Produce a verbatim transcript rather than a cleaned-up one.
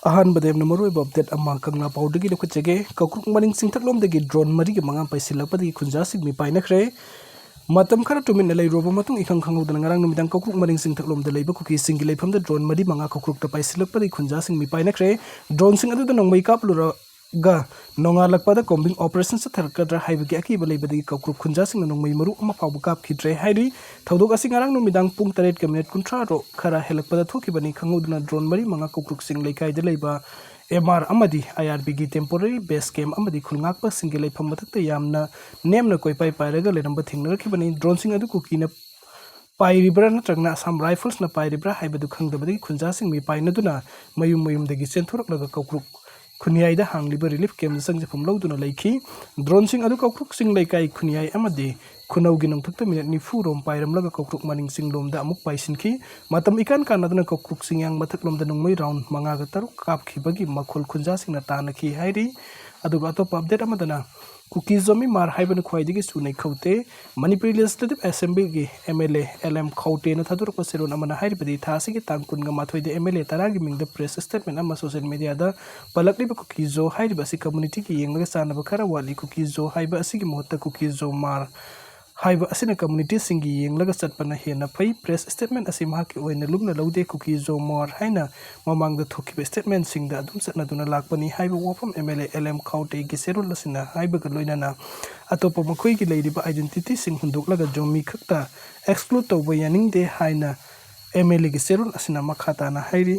ꯑꯍꯥꯟꯕꯗ ꯌꯥꯝꯅ ꯃꯔꯨꯑꯣꯏꯕ ꯑꯞꯗꯦꯠ ꯑꯃ ꯀꯪꯂꯥ ꯄꯥꯎꯗꯒꯤ ꯂꯧꯈꯠꯆꯒꯦ꯫ ꯀꯧꯀ꯭ꯔꯨꯛ ꯃꯅꯤꯡ ꯆꯤꯡꯊꯛꯂꯣꯝꯗꯒꯤ ꯗ꯭ꯔꯣꯟ ꯃꯔꯤꯒꯤ ꯃꯉꯥ ꯄꯥꯏꯁꯤꯜꯂꯛꯄꯗꯒꯤ ꯈꯨꯟꯖꯥꯁꯤꯡ ꯃꯤꯄꯥꯏꯅꯈ꯭ꯔꯦ꯫ ꯃꯇꯝ ꯈꯔ ꯇꯨꯃꯤꯟꯅ ꯂꯩꯔꯨꯔꯕ ꯃꯇꯨꯡ, ꯏꯈꯪ ꯈꯪꯍꯧꯗꯅ ꯉꯔꯥꯡ ꯅꯨꯃꯤꯗꯥꯡ ꯀꯧꯀ꯭ꯔꯨꯛ ꯃꯅꯤꯡ ꯆꯤꯡꯊꯛꯂꯣꯝꯗ ꯂꯩꯕ ꯀꯨꯀꯤꯁꯤꯡꯒꯤ ꯂꯩꯐꯝꯗ ꯗ꯭ꯔꯣꯟ ꯃꯔꯤ ꯃꯉꯥ ꯀꯧꯀ꯭ꯔꯨꯛꯇ ꯄꯥꯏꯁꯤꯜꯂꯛꯄꯗꯒꯤ ꯈꯨꯟꯖꯥꯁꯤꯡ ꯃꯤꯄꯥꯏꯅꯈ꯭ꯔꯦ꯫ ꯗ꯭ꯔꯣꯟꯁꯤꯡ ꯑꯗꯨꯗ ꯅꯣꯡꯃꯩ ꯀꯥꯞꯂꯨꯔꯒ ꯅꯣꯡꯉꯥꯜꯂꯛꯄꯗ ꯀꯣꯝꯕꯤꯡ ꯑꯣꯄꯔꯦꯁꯟ ꯆꯠꯊꯔꯛꯀꯗ꯭ꯔꯥ ꯍꯥꯏꯕꯒꯤ ꯑꯀꯤꯕ ꯂꯩꯕꯗꯒꯤ ꯀꯧꯀ꯭ꯔꯨꯛ ꯈꯨꯟꯖꯥꯁꯤꯡꯅ ꯅꯣꯡꯃꯩ ꯃꯔꯨ ꯑꯃ ꯐꯥꯎꯕ ꯀꯥꯞꯈꯤꯗ꯭ꯔꯦ ꯍꯥꯏꯔꯤ꯫ ꯊꯧꯗꯣꯛ ꯑꯁꯤ ꯉꯔꯥꯡ ꯅꯨꯃꯤꯗꯥꯡ ꯄꯨꯡ ꯇꯔꯦꯠꯀ ꯃꯤꯅꯤꯠ ꯀꯨꯟꯊ꯭ꯔꯥ ꯔꯣ ꯈꯔ ꯍꯦꯜꯂꯛꯄꯗ ꯊꯣꯛꯈꯤꯕꯅꯤ꯫ ꯈꯪꯍꯧꯗꯅ ꯗ꯭ꯔꯣꯟ ꯃꯔꯤ ꯃꯉꯥ ꯀꯧꯀ꯭ꯔꯨꯛ ꯆꯤꯡ ꯂꯩꯀꯥꯏꯗ ꯂꯩꯕ ꯑꯦꯝ ꯑꯥꯔ ꯑꯃꯗꯤ ꯑꯥꯏ ꯑꯥꯔ ꯕꯤꯒꯤ ꯇꯦꯝꯄꯣꯔꯔꯤ ꯕꯦꯁ ꯀꯦꯝꯞ ꯑꯃꯗꯤ ꯈꯨꯜ ꯉꯥꯛꯄꯁꯤꯡꯒꯤ ꯂꯩꯐꯝ ꯃꯊꯛꯇ ꯌꯥꯝꯅ ꯅꯦꯝꯅ ꯀꯣꯏꯄꯥꯏ ꯄꯥꯏꯔꯒ ꯂꯩꯔꯝꯕ ꯊꯦꯡꯅꯔꯛꯈꯤꯕꯅꯤ꯫ ꯗ꯭ꯔꯣꯟꯁꯤꯡ ꯑꯗꯨ ꯀꯨꯀꯤꯅ ꯄꯥꯏꯔꯤꯕ꯭ꯔꯥ ꯅꯠꯇ꯭ꯔꯒꯅ ꯑꯁꯥꯝ ꯔꯥꯏꯐꯜꯁꯅ ꯄꯥꯏꯔꯤꯕ꯭ꯔꯥ ꯍꯥꯏꯕꯗꯨ ꯈꯪꯗꯕꯗꯒꯤ ꯈꯨꯟꯖꯥꯁꯤꯡ ꯃꯤꯄꯥꯏꯅꯗꯨꯅ ꯃꯌꯨꯝ ꯃꯌꯨꯝꯗꯒꯤ ꯆꯦꯟꯊꯣꯔꯛꯂꯒ ꯀꯧꯀ꯭ꯔꯨꯛ ꯈꯨꯟꯌꯥꯏꯗ ꯍꯥꯡꯂꯤꯕ ꯔꯤꯂꯤꯐ ꯀꯦꯝꯞꯇ ꯆꯪꯖꯐꯝ ꯂꯧꯗꯨꯅ ꯂꯩꯈꯤ꯫ ꯗ꯭ꯔꯣꯟꯁꯤꯡ ꯑꯗꯨ ꯀꯧꯀ꯭ꯔꯨꯛ ꯆꯤꯡ ꯂꯩꯀꯥꯏ ꯈꯨꯟꯌꯥꯏ ꯑꯃꯗꯤ ꯈꯨꯅꯧꯒꯤ ꯅꯣꯡꯊꯛꯇ ꯃꯤꯅꯠ ꯅꯤꯐꯨ ꯔꯣꯝ ꯄꯥꯏꯔꯝꯂꯒ ꯀꯧꯀ꯭ꯔꯨꯛ ꯃꯅꯤꯡ ꯆꯤꯡꯂꯣꯝꯗ ꯑꯃꯨꯛ ꯄꯥꯏꯁꯤꯟꯈꯤ꯫ ꯃꯇꯝ ꯏꯀꯥꯟ ꯀꯥꯟꯅꯗꯅ ꯀꯧꯀ꯭ꯔꯨꯛ ꯆꯤꯡꯌꯥꯡ ꯃꯊꯛꯂꯣꯝꯗ ꯅꯣꯡꯃꯩ ꯔꯥꯎꯟ ꯃꯉꯥꯒ ꯇꯔꯨꯛ ꯀꯥꯞꯈꯤꯕꯒꯤ ꯃꯈꯣꯜ ꯈꯨꯟꯖꯥꯁꯤꯡꯅ ꯇꯥꯅꯈꯤ ꯍꯥꯏꯔꯤ꯫ ꯑꯗꯨꯒ ꯑꯇꯣꯞꯄ ꯑꯞꯗꯦꯠ ꯑꯃꯗꯅ ꯀꯨꯀꯤ ꯖꯣꯃꯤ ꯃꯥꯔ ꯍꯥꯏꯕꯅ ꯈ꯭ꯋꯥꯏꯗꯒꯤ ꯆꯨꯅꯩ ꯈꯧꯇꯦ꯫ ꯃꯅꯤꯄꯨꯔꯤ ꯂꯦꯖꯤꯁꯂꯦꯇꯤꯚ ꯑꯦꯁꯦꯝꯕ꯭ꯂꯤꯒꯤ M L A L M ꯈꯧꯇꯦꯅ ꯊꯥꯗꯣꯔꯛꯄ ꯆꯦꯔꯣꯜ ꯑꯃꯅ ꯍꯥꯏꯔꯤꯕꯗꯤ ꯊꯥ ꯑꯁꯤꯒꯤ ꯇꯥꯡ ꯀꯨꯟꯒ ꯃꯥꯊꯣꯏꯗ ꯑꯦꯝ ꯑꯦꯜ ꯑꯦ ꯇꯔꯥꯒꯤ ꯃꯤꯡꯗ ꯄ꯭ꯔꯦꯁ ꯁ꯭ꯇꯦꯠꯃꯦꯟ ꯑꯃ ꯁꯣꯁꯤꯌꯦꯜ ꯃꯤꯗꯤꯌꯥꯗ ꯄꯜꯂꯛꯂꯤꯕ ꯀꯨꯀꯤ ꯖꯣ ꯍꯥꯏꯔꯤꯕ ꯑꯁꯤ ꯀꯝꯃ꯭ꯌꯨꯅꯤꯇꯤꯒꯤ ꯌꯦꯡꯂꯒ ꯆꯥꯟꯅꯕ ꯈꯔ ꯋꯥꯠꯂꯤ꯫ ꯀꯨꯀꯤ ꯖꯣ ꯍꯥꯏꯕ ꯑꯁꯤꯒꯤ ꯃꯍꯨꯠꯇ ꯀꯨꯀꯤ ꯖꯣ ꯃꯥꯔ ꯍꯥꯏꯕ ꯑꯁꯤꯅ ꯀꯝꯃ꯭ꯌꯨꯅꯤꯇꯤꯁꯤꯡꯒꯤ ꯌꯦꯡꯂꯒ ꯆꯠꯄꯅ ꯍꯦꯟꯅ ꯐꯩ꯫ ꯄ꯭ꯔꯦꯁ ꯁ꯭ꯇꯦꯠꯃꯦꯟ ꯑꯁꯤ ꯃꯍꯥꯛꯀꯤ ꯑꯣꯏꯅ ꯂꯨꯝꯅ ꯂꯧꯗꯦ꯫ ꯀꯨꯀꯤ ꯖꯣ ꯃꯥꯔ ꯍꯥꯏꯅ ꯃꯃꯥꯡꯗ ꯊꯣꯛꯈꯤꯕ ꯁ꯭ꯇꯦꯠꯃꯦꯟꯁꯤꯡꯗ ꯑꯗꯨꯝ ꯆꯠꯅꯗꯨꯅ ꯂꯥꯛꯄꯅꯤ ꯍꯥꯏꯕ ꯋꯥꯐꯝ M L A L M ꯈꯧꯇꯦꯒꯤ ꯆꯦꯔꯣꯜ ꯑꯁꯤꯅ ꯍꯥꯏꯕꯒ ꯂꯣꯏꯅꯅ ꯑꯇꯣꯞꯄ ꯃꯈꯣꯏꯒꯤ ꯂꯩꯔꯤꯕ ꯑꯥꯏꯗꯦꯟꯇꯤꯇꯤꯁꯤꯡ ꯍꯨꯟꯗꯣꯛꯂꯒ ꯖꯣꯃꯤ ꯈꯛꯇ ꯑꯦꯛꯁꯀ꯭ꯂꯨꯗ ꯇꯧꯕ ꯌꯥꯅꯤꯡꯗꯦ ꯍꯥꯏꯅ ꯑꯦꯝ ꯑꯦꯜ ꯑꯦꯒꯤ ꯆꯦꯔꯣꯜ ꯑꯁꯤꯅ ꯃꯈꯥ ꯇꯥꯅ ꯍꯥꯏꯔꯤ꯫